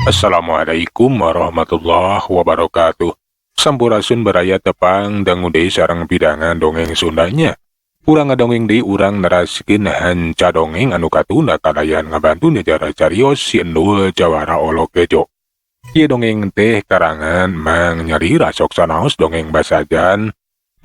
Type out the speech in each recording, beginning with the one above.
Assalamualaikum warahmatullahi wabarakatuh. Sampurasun baraya, tepang dangu deui sareng pidangan dongeng Sundanya. Urang ngadongeng deui, urang neraskeun hanca dongeng anu katunda kalayan ngabantu nyejarah carios Si Endul Jawara Olok Kejo. Ieu dongeng teh karangan Mang Nyalira, sok sanaos dongeng basajan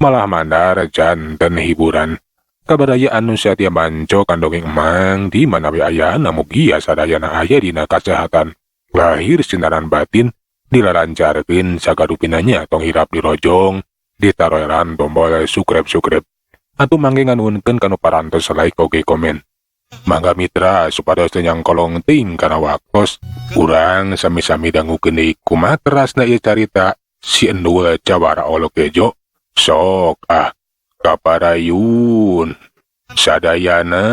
malah mandar janten hiburan. Ka baraya anu satia manco kan dongeng Emang di mana we ayana, mugia sadayana aya dina kasehatan lahir sinaran batin, dilalancarkeun sagarupinanya. Tong hilap dirojong, ditaroeran tombol subscribe subscribe atuh. Mangge nganuhunkeun kanu parantos like oge komen. Mangga mitra, supados teu nyangkolong teuing kana waktos, urang sami-sami dangukeun deui kumaha terasna ieu carita Si Endul Jawara Olok Kejo. Sok ah, kaparayun sadayana.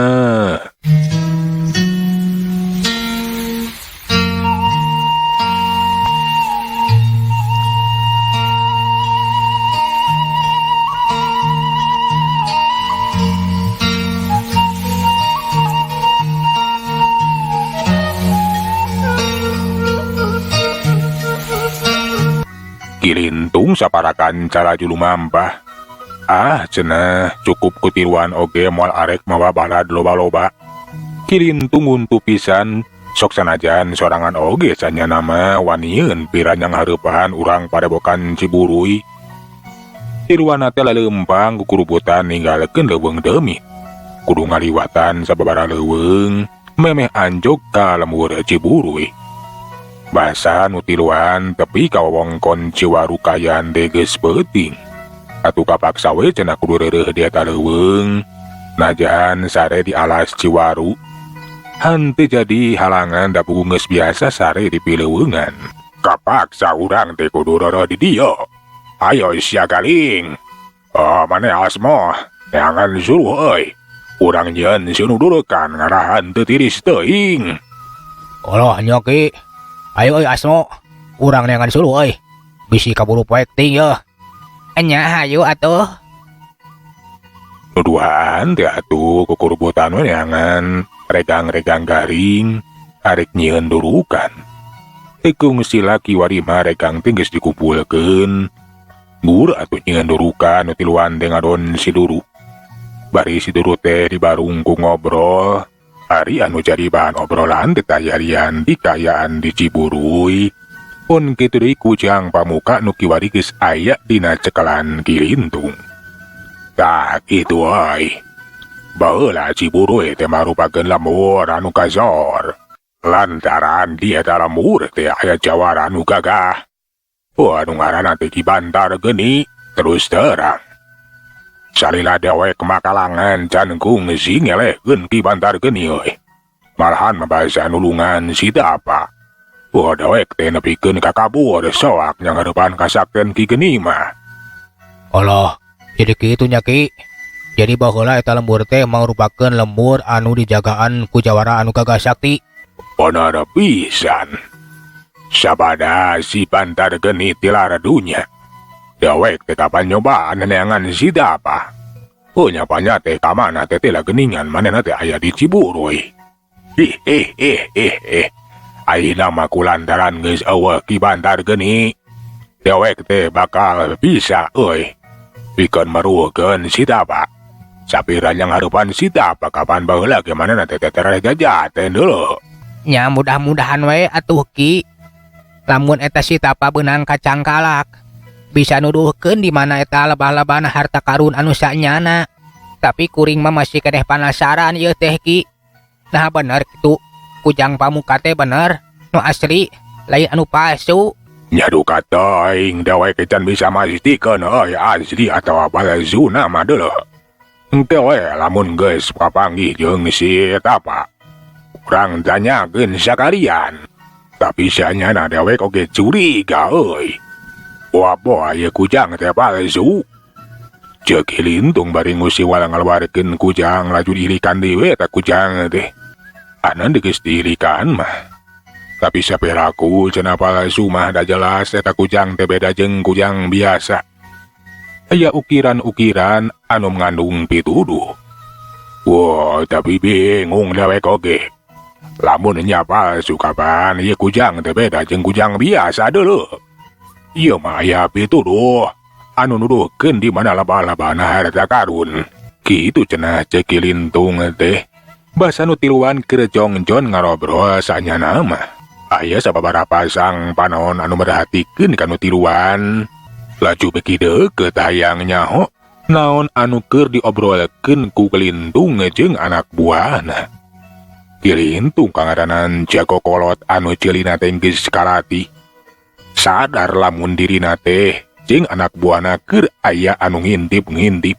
Ki Lintung saparakan cara julumampah. "Ah," cenah, "cukup ku tiluan oge moal arek mawa balad loba-loba." Ki Lintung nguntu pisan, sok sanajan sorangan oge sanyana mah wanieun pira nyanghareupan urang Padepokan Ciburuy. Tiluanna teh laleumpang kukurubutan ninggalkeun leuweung demit. Kudu ngaliwatan sababaraha leuweung memeh anjog ka lembur Ciburuy. Basa nu tiluan tepi ka wewengkon Ciwaru Kayan teh geus peuting. Atuh kapaksa we cenah kudu reureuh di eta leuweung. Najan sare di alas Ciwaru henteu jadi halangan, da puguh geus biasa sare di pileuweungan. "Kapaksa urang teh kudu reureuh di dieu. Ayo sia galing. Oh, maneh Asmo, neangan suluh euy. Urang nyieun sinudurukan ngarahan teu tiris teuing." Allah nya, Ki. Ayo euy Asmo, urang neangan suluh euy. Bisi kaburu poek ting yeuh. Enya, hayu atuh. Nu duaan teh atuh kukurubutan we neangan regang-regang garing arek nyieun durukan. Teu kungsi kiwari mah regang teh geus dikumpulkeun. Gur atuh nyieun durukan, nu tiluan teh ngadon si Duru. Bari si Duru teh dibarung ku ngobrol. Ari anu jadi bahan obrolan teh tayarian di kayaan di Ciburuy. Pun kitu deui kujang pamuka nu kiwari geus aya dina cekelan Ki Lintung. "Tah kitu euy. Baheula Ciburuy teh marupakeun lembur anu kasor. Lantaran di eta lembur teh aya jawara anu gagah. Oh, anu ngaranna teh Ki Bantar Geni, terus terang. Salila dewek makalangan can kungsi ngelehkeun Ki Bantar Geni euy. Malahan mabasa nulungan si Tapa. Wah, dewek teh nepikeun ka kabur soak nyanghareupan kasakten Ki Geni mah." Allah, jadi kitu nya, Ki. Jadi baheula eta lembur teh mangrupakeun lembur anu dijagaan ku jawara anu gagah sakti. "Bener pisan. Sabada si Bantar Geni tilar dunya, dewek teh kapan nyobaan neangan si Tapa. Oh, nyapanya teh kamana teh teh geningan manehna teh aya di Ciburuy. Ih ih ih ih ih. Ayeuna mah kulantaran geus euweuh Ki Bantar Geni, dewek teh bakal bisa euy pikeun meruhkeun si Tapa. Sapira nyanghareupan si Tapa kapan baheula ge manehna teh tereh jajaten deuleu." Nya, mudah-mudahan we atuh, Ki. Lamun eta si Tapa beunang kacangkalak, bisa nuduhkeun di mana eta lebah-lebahna harta karun anu sanyana. Tapi kuring mah masih keneh penasaran ieu teh, Ki. Nah, bener kitu kujang pamuka teh bener nu asli, lain anu palsu? Nya duka teuing, dewek can bisa mastikeun euy asli atawa palsuna mah deuleu. Engke we lamun geus papanggih jeung si Tapa, urang tanyakeun sakalian. Tapi sanyana dewek oge curiga euy. Boa-boa ieu kujang teh palsu," ceuk Ki Lintung bari ngusiwal ngaluarkeun kujang laju diilikan deui we eta kujang teh. Anan geus diilikan mah. "Tapi sapiraku cenah palsu mah, da jelas eta kujang teh beda jeung kujang biasa. Aya ukiran-ukiran anu mengandung pituduh. Wah, tapi bingung dewek oge. Lamun nya palsu kapan ieu kujang teh beda jeung kujang biasa dulu. Ieu mah aya pituduh anu nuduhkeun di mana lebah-lebahna harta karun. Kitu cenah cek Ki Lintung teh. Basa nu tiluan keur jongjon ngarobrol sanyana mah. Aya sababaraha pasang panon anu merhatikeun ka nu tiluan. Laju beki deukeut hayang nyaho naon anu keur diobrolkeun ku Ki Lintung jeung anak buahna. Ki Lintung kangaranan jago kolot anu ceulina teh geus kalatih. Sadar lamun dirina teh jeung anak buahna keur aya anu ngintip-ngintip.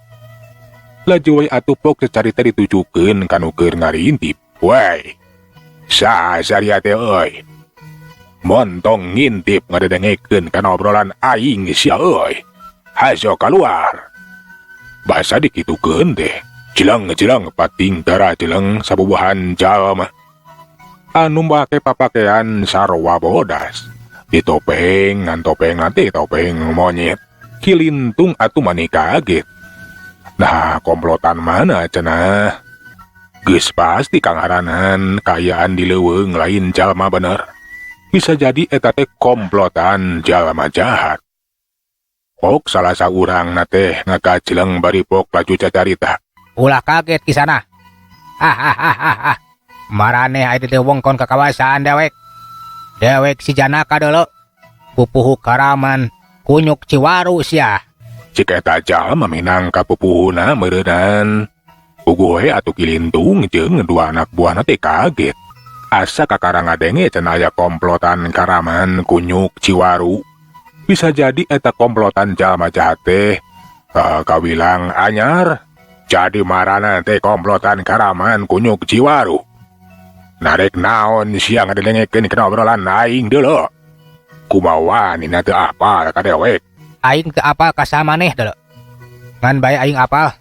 Laju we atuh pok cacarita ditujukeun ka nu keur ngarintip. Woi, saha saria teh euy? Montong ngintip ngadedengekeun kana obrolan aing sia euy. Hajo kaluar. Basa dikitukeun teh. Jeleng-jeleng pating dara jeleng sabubuhan jalma anu make papakean sarwa bodas. Ditopeng ngan topeng nanti topeng monyet. Ki Lintung atuh mani kaget. Nah, komplotan mana cenah? Geus pasti kangaranan kaayaan di leuweung lain jalma bener. Bisa jadi eta teh komplotan jalma jahat. Pok salah saurangna teh ngagajeleng bari pok laju cacarita. Ulah kaget kisana. Ah. Maraneh aya di wengkon kakawasaan dewek. Dewek si Janaka deuleu. Pupuhu Karaman kunyuk Ciwaru sia. Cik eta jalma minangka pupuhuna meureunan. Puguh we atuh Ki Lintung jeung dua anak buahna teh kaget. Asa kakara ngadenge cenah aya komplotan Karaman kunyuk Ciwaru. Bisa jadi eta komplotan jalma jahat teh kawilang anyar. Jadi marana teh komplotan Karaman kunyuk Ciwaru. Narek naon sia ngadengekeun kana obrolan aing deuleu. Kumaha wanina teu apal ka dewek. Aing teu apal ka saha maneh deuleu. Ngan bae aing apal.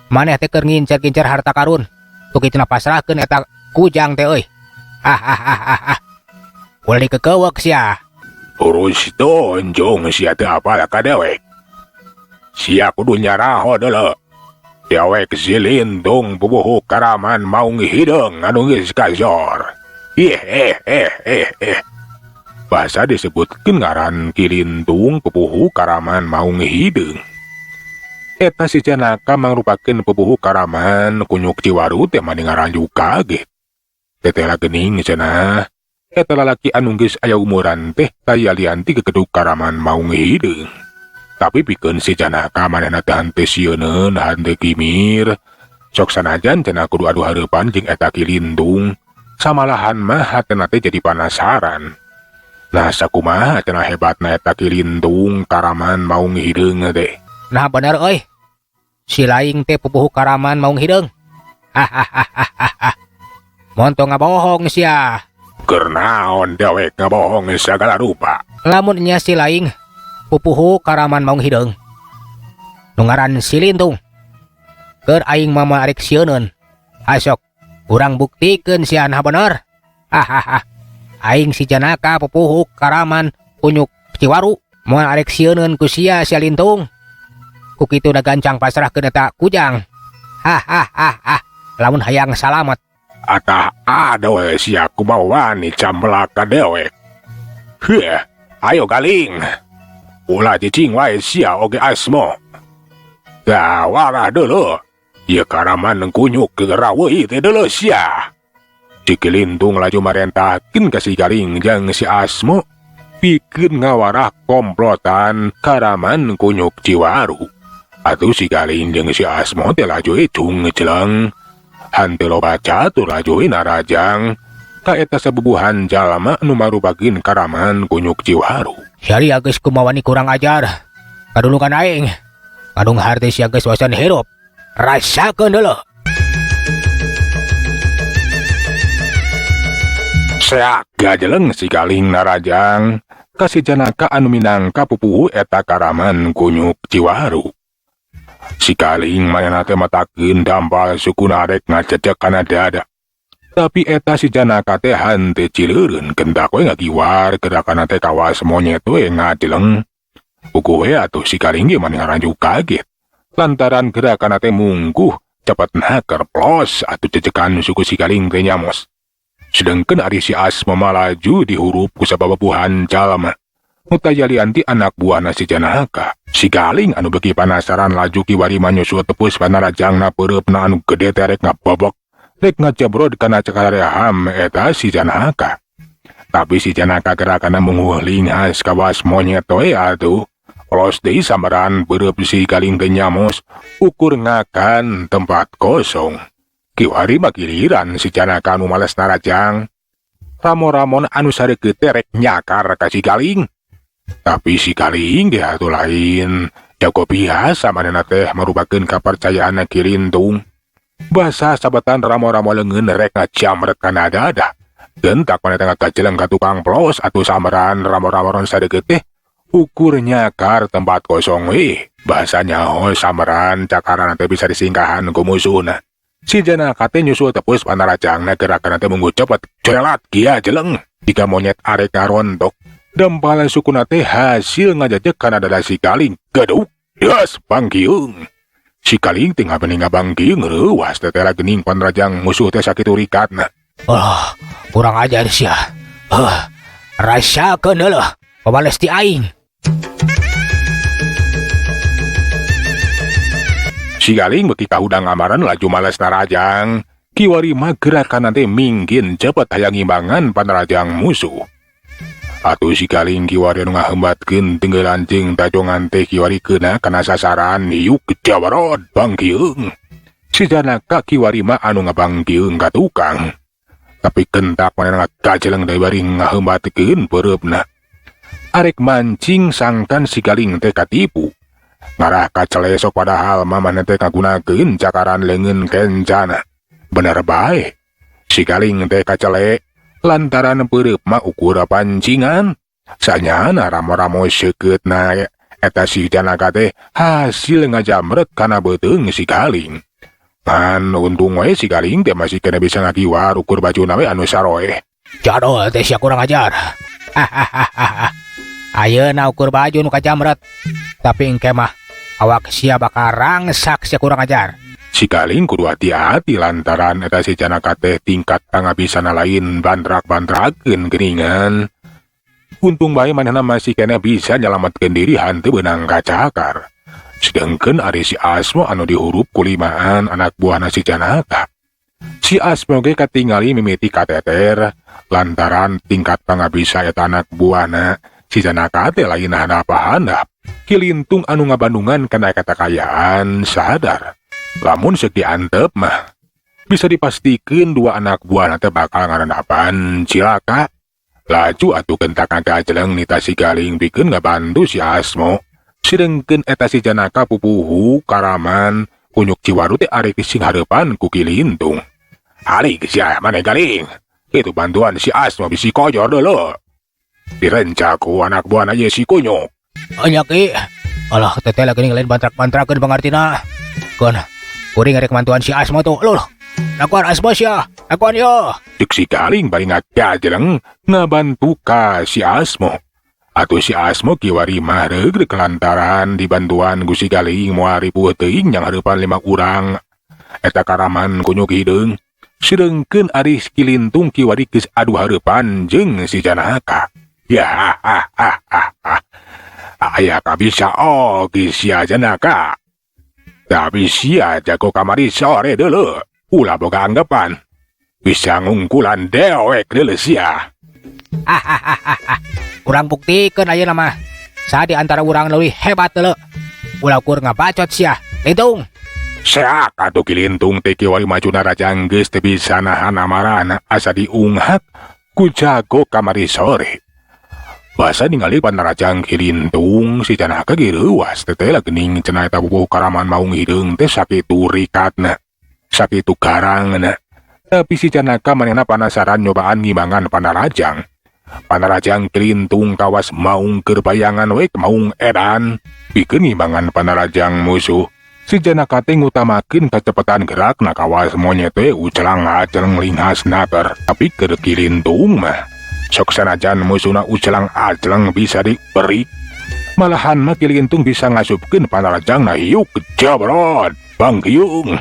Maneh teh keur ngincer-ngincer harta karun. Ku kituna pasrahkeun eta kujang teh euy. Ah. Ulah dikekeuweuk sia. Urus tonjong sia teu apal ka dewek. Sia kudu nyaraho deuleu. Dewek Si Lintung pupuhu Karaman Maung Hideung anu geus kasor. Ih eh eh eh eh. Basa disebutkeun ngaran Ki Lintung pupuhu Karaman Maung Hideung. Eta si Janaka mangrupakeun pupuhu Karaman kunyuk Ciwaru teh mani ngaranju kaget. Tetela geuning cenah. Eta lalaki anu geus aya umuran teh taya lian ti gegedug Karaman Maung Hideung. Tapi pikeun si Janaka manehna teh henteu sieuneun henteu kimir. Sok sanajan cenah kudu adu hareupan jeung eta Ki Lintung. Samalahan mah hatena teh jadi panasaran. Nah sakumaha cenah hebatna eta Ki Lintung Karaman Maung Hideung teh. Nah bener euy. Si laing teh pupuhu Karaman Maung Hideung. Hahaha. Montong ngabohong sia. Keur naon dewek ngabohong sagala rupa. Lamun nya si laing pupuhu Karaman Maung Hideung. Nu ngaran Si Lintung. Keur aing mah arek sieuneun. Asok urang buktikeun sia nah bener. Hahaha. Aing si Janaka pupuhu Karaman kunyuk Ciwaru moal arek sieuneun ku sia sia Lintung. Ku kitu da gancang pasrahkeun eta kujang. Hahaha. Lamun hayang salamet. Atah ada we sia kumaha wani camblak ka dewek. Heuh, ayo galing. Ulah cicing wae sia oge Asmo. Dah warah deuleu. Ieu Karaman kunyuk raweuh teh deuleu sia. Cik Lintung laju marentahkeun ka si Galing jeung si Asmo pikeun ngawarah komplotan Karaman kunyuk Ciwaru. Atuh si Galing jeung si Asmo teh laju ecung jeleng. Henteu loba catur laju narajang ka eta sabubuhan jalma nu marupakeun Karaman kunyuk Ciwaru. Sia geus kumaha wani kurang ajar. Kadulukan aing. Kadung harti sia geus wasan hirup. Rasakeun deuleu. Seak gajeleng si Galing narajang ka si Janaka anu minangka pupuhu eta Karaman kunyuk Ciwaru. Si Galing manehna teh matakeun dampal sukuna rek ngacecek kana dada. Tapi eta si Janaka teh henteu cileureun kendak we ngagiwar gerakanna teh kawas monyet we ngajeleng. Puguh we atuh si Galing ge mani ngaranju kaget. Lantaran gerakanna teh mungguh cepet naker plos atuh cecekan suku si Galing teh nyamos. Sedengkeun ari si Asmo mah laju dihurup ku sabababuhan jalma. Nu tayalian ti anak buahna si Janaka. Si Galing anu beuki panasaran laju kiwari mah nyusul tepus panarajangna peureupna anu gede teh rek ngabobok rek ngajebrod kana cakareham eta si Janaka. Tapi si Janaka gerakanna munguh linghas kawas monyet we atuh. Los deui sambaran peureub si Galing teh nyamos ukur ngakan tempat kosong. Kiwari mah giliran si Janaka anu males narajang. Ramo-ramon anu sareukeut teh rek nyakar ka si Galing. Tapi si Galing ge atuh lain jago biasa manehna teh marupakeun kapercayaan Ki Lintung. Basa sabetan ramo-ramo leungeun rek ngajamret kana dada. Gentak manehna teh ngagajeleng ka tukang plos atuh sambaran ramo-ramoron sareukeut teh ukur nyakar tempat kosong we. Bahasa nyaho sambaran cakarana teh bisa disingkahan ku musuhna. Si Janaka teh nyusul tepus panarajangna gerakanna teh munggu cepet corelat gia jeleng jika monyet arek ngarontok. Dempalan sukuna teh hasil ngajajek kana dada si Galing geduk das bangkiung. Si Galing teh ngabening ngabangkiung reuwas tetela geuning panrajang musuh teh sakitu rikatna. Oh, kurang ajar sia. Heuh, rasakeun heuleuh pabales ti aing. Si Galing beuki kahudang amaran laju males narajang. Kiwari mah gerakanna teh minggin cepet hayang ngimbangan panrajang musuh. Atuh si Galing kiwari anu ngahembatkeun tenggelan jeung tajongan teh kiwari keuna kana sasaran hiuk jawarod bangkiung. Si Janaka kiwari mah anu ngabangkiung ka tukang. Tapi kentak manehna ngajeleng deui bari ngahembatkeun peureupna. Arek mancing sangkan si Galing teh katipu. Ngarah kacelesok padahal mah manehna teh ngagunakeun cakaran leungeun kencana. Bener bae. Si Galing teh kacele lantaran peureub mah ukur pancingan. Sanyana ramo-ramo seukeutna eta si Janaka teh hasil ngajamret kana beuteung si Galing. Ngan untung we si Galing teh masih kena bisa ngakiwar ukur bajuna we anu saroeh. Jadol teh sia kurang ajar. Ayeuna ukur baju nu kajamret. Tapi engke mah awak sia bakal rangsak sia kurang ajar. Si Galing kudu hati-hati lantaran eta si Janaka teh tingkat pangabisana lain bantrak-bantrakeun geuningan. Untung bae manehna masih keneh bisa nyalametkeun diri hanteu beunang kacakar. Sedengkeun ari si Asmo anu dihurup ku limaan anak buahna si Janaka. Si Asmo ge katingali mimiti kateter lantaran tingkat pangabisa eta anak buahna si Janaka teh lain handap-handap. Ki Lintung anu ngabandungan kana katakayaan sadar. Lamun seuk diantep mah bisa dipastikeun dua anak buahna teh bakal ngarandapan cilaka. Laju atuh kentak ngajeleng nita si Galing pikeun ngabantu si Asmo. Sedengkeun eta si Janaka pupuhu karaman kunyuk Ciwaru teh arek disinghareupan ku Ki Lintung. Alik sia maneh Galing. Itu bantuan si Asmo bisi kojor dulu. Direncak ku anak buahna ye si kunyuk. Nya Ki. Alah teteh lagi lain bantrak-bantrakeun pangartina. Keun kuring arek bantuan si Asmo tuh. Loh, lakuan Asmo sia. Lakuan yo. Cek si Galing bari ngajeleng ngabantu ka si Asmo. Atuh si Asmo kiwari mah reugreug lantaran dibantuan ku si Galing moal ripuh teuing yang hareupan 5 urang. Eta karaman kunyuk hideung. Sedengkeun ari Ki Lintung kiwari geus adu hareupan jeung si Janaka. Ya ha ha ha ha. Aya kabisa oge sia Janaka. Tapi sia jago kamari sore dulu. Ulah boga anggapan. Bisa ngungkulan dewek dulu sia. Urang buktikeun ayeuna mah. Saha di antara urang leuwih hebat deuleu. Ulah ukur ngabacot sia. Lintung. Seak atuh Ki Lintung teh kiwari maju narajang geus teu bisa nahan amarana asa diunghak ku jago kamari sore. Basa ningali panarajang Ki Lintung si Janaka ge reuwas teh teh geuning cenah eta bubuh karaman maung hideung teh sakitu rikatna, sakitu garangna. Tapi si Janaka manehna panasaran nyobaan ngimbangan panarajang. Panarajang Ki Lintung kawas maung keur bayangan we maung edan pikeun ngimbangan panarajang musuh. Si Janaka teh ngutamakeun kacepetan gerakna kawas monyet teh ucelang aceleng linghas naker. Tapi keur Ki Lintung mah sok sanajan musuhna ucelang aceleng bisa diberi. Malahan mah Ki Lintung bisa ngasupkeun panarajangna hiuk jabrot bangkiung.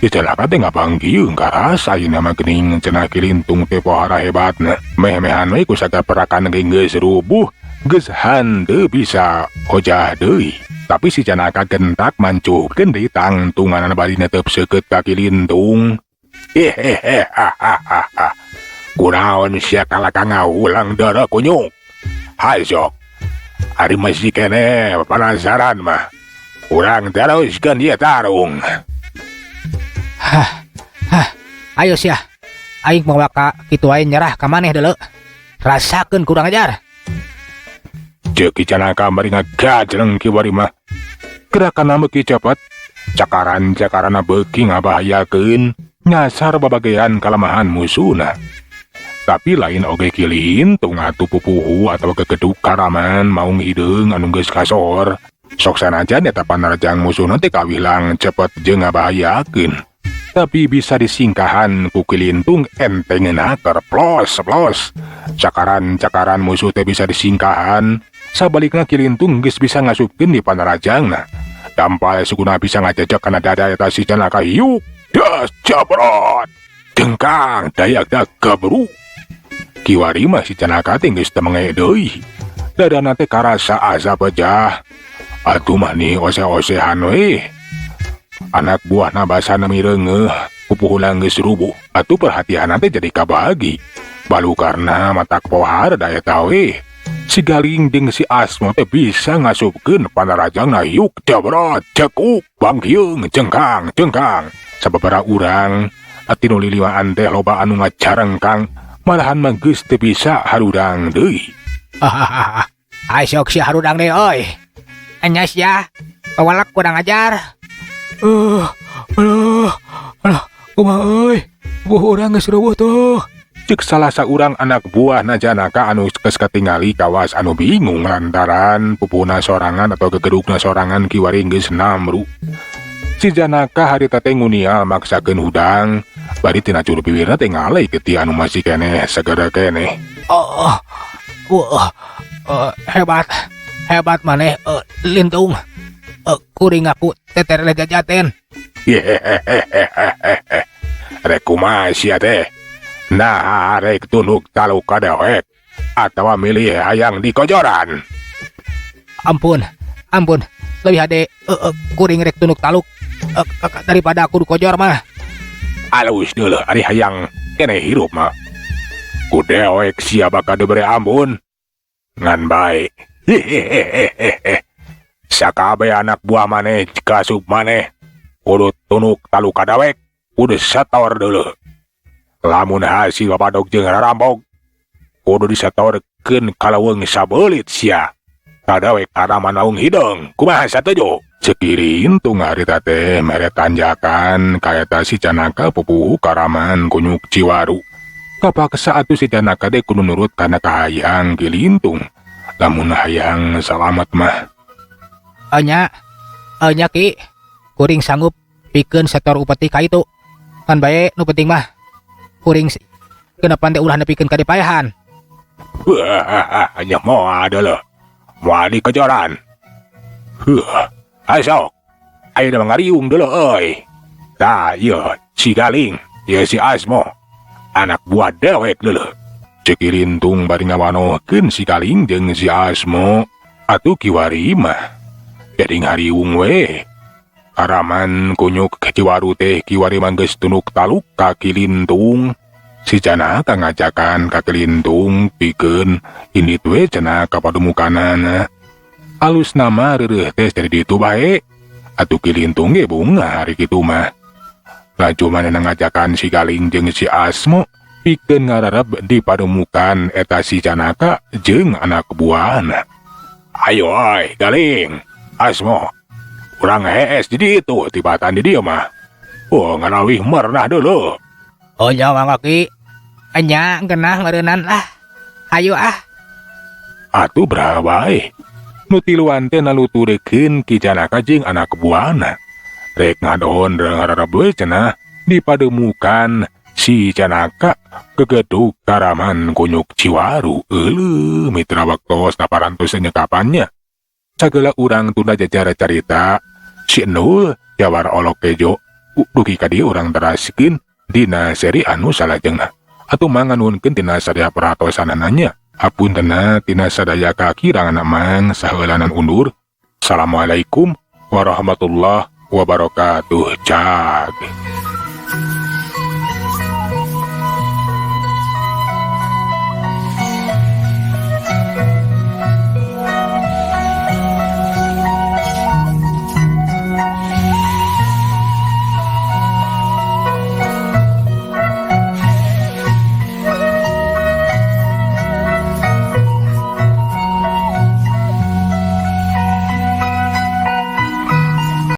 Ki Janaka teh ngabanggiung karasa ayeuna mah geuning cenah Ki Lintung teh pohara hebatna. Meh-mehan we ku sagaperakan ge geus rubuh, geus henteu bisa hojah deui. Tapi si Janaka gentak mancuhkeun deui tangtunganna bari netep seukeut ka Ki Lintung. Hehehe hahaha. Kunaon sia kalaka ngawulang darah kunyuk? Hayo sok. Ari masih keneh penasaran mah. Urang teruskeun ieu tarung. Hah, hah, ayo sia. Aing moal ka kitu wae nyerah ka maneh deuleu. Rasakeun kurang ajar. Ceuk Ki Janaka bari ngagajleng kiwari mah. Gerakanna beuki cepet, cakaran-cakaranna beuki ngabahayakeun, nyasar babagean kalemahan musuhna. Tapi lain oge Ki Lintung atuh pupuhu atawa gegeduk karaman maung hideung anu geus kasohor. Sok sanajan eta panarjang musuhna teh kawilang cepet jeung ngabahayakeun. Tapi bisa disingkahan ku Ki Lintung entengeuna keur plos plos. Cakaran-cakaran musuh teh bisa disingkahan. Sabalikna Ki Lintung geus bisa ngasupkeun di panarajangna. Dampal sukuna bisa ngajejek kana dada eta si Janaka hiuk. Das jabrot. Jengkang dayak dak gabru. Kiwari mah si Janaka teh geus teu menge deui. Dadana teh karasa asa pecah. Atuh mah nih ose-osehan we. Anak buahna basana mireungeuh, pupuhuna geus rubuh. Atuh perhatianna teh jadi kabagi. Balukarna matak pohara da eta we. Si Galing jeung si Asmo teh bisa ngasupkeun panarajangna hiuk jabrot cekuk bangkieung jengkang jengkang. Sababaraha urang tinu liliwaan teh loba anu ngacarengkang malahan mah geus teu bisa harudang deui. Hahaha. Ayo sok sia harudang deui euy. Enya sia. Bawalak kurang ajar. Aduh, aduh, kumaha euy? Buah urang geus rubuh tuh. Cek salah saurang anak buah na Janaka anu geus katingali kawas anu bingung lantaran pupuhna sorangan atau gegedukna sorangan kiwari geus namru. Si Janaka harita teh ngunial maksakeun hudang, bari tina juru bibirna teh ngalai getih anu masih keneh segera keneh. Oh, wah, hebat, hebat maneh Lintung. Kuring aku teter jajaten. Hehehehehe. Rek kumaha sia teh? Nah, rek tunduk taluk ka dewek atawa milih hayang dikojoran. Ampun, ampun. Lebih hade kuring rek tunduk taluk daripada aku dikojor mah. Alus deuleuh ari hayang keneh hirup mah. Ku dewek sia bakal dibere ampun. Ngan bae. Hehehehehe. Sakabe anak buah maneh kasup maneh kudu tunuk taluk ka dewek, kudu setor deuleuh. Lamun hasil bapadog jeung rarampok kudu disetorkeun ka leuweung sabeulit sia. Ka dewek karaman maung hideung, kumaha satuju? Ceuk Ki Lintung harita teh mere tanjakan ka eta si Janaka pupuhu karaman kunyuk Ciwaru. Kapaksa atuh si Janaka teh kudu nurut kana kahayang Ki Lintung. Lamun hayang salamet mah. Enya, enya Ki, kuring sanggup pikeun setor upeti ka itu. Kan bae nu penting mah kuring kenepan teh ulah nepikeun ka dipaehan. Wah, nya moal deuleuh. Moal dikejoran. Huh, ayo sok. Ayeuna mah ngariung deuleuh euy. Tah ieu si Galing, ieu si Asmo. Anak buah dewek deuleuh. Ceuk Ki Lintung bari ngawanohkeun si Galing jeung si Asmo. Atuh kiwari mah jadi ngariung we. Karaman kunyuk Ciwaru teh kiwari mah geus tunuk taluk ka Ki Lintung. Si Janaka ngajakan ka Ki Lintung pikeun indit we cenah ka padumukanana. Alus nama reureuh teh jadi ditu bae. Atuh Ki Lintung ge bungah hari kitu mah. Laju manehna ngajakan si Galing jeung si Asmo pikeun ngarareb di padumukan eta si Janaka jeung anak buahna. Ayo oi Galing, Asmo. Urang hees di ditu tibatan di dieu mah. Oh ngalawih merenah dulu. Oh nya mangga Ki. Enya genah meureunan lah. Hayu ah. Atuh beraha bae. Nu tiluan teh naluturekeun Ki Janaka jeung anak buahna. Rek ngadon ngarareb we cenah di pademukan si Janaka gegeduk karaman kunyuk Ciwaru. Euleuh mitra waktos naparantos nyekapannya. Sagala urang tunda jajar carita si Endul jawar olok kejo. Dugi ka dieu urang teraskeun dina seri anu salajengna. Atuh mangga nuhunkeun tina sadaya perhatosanana nya. Hapuntenna tina sadaya kakirangan, Mang saheulanan undur. Assalamualaikum warahmatullahi wabarakatuh. Cag.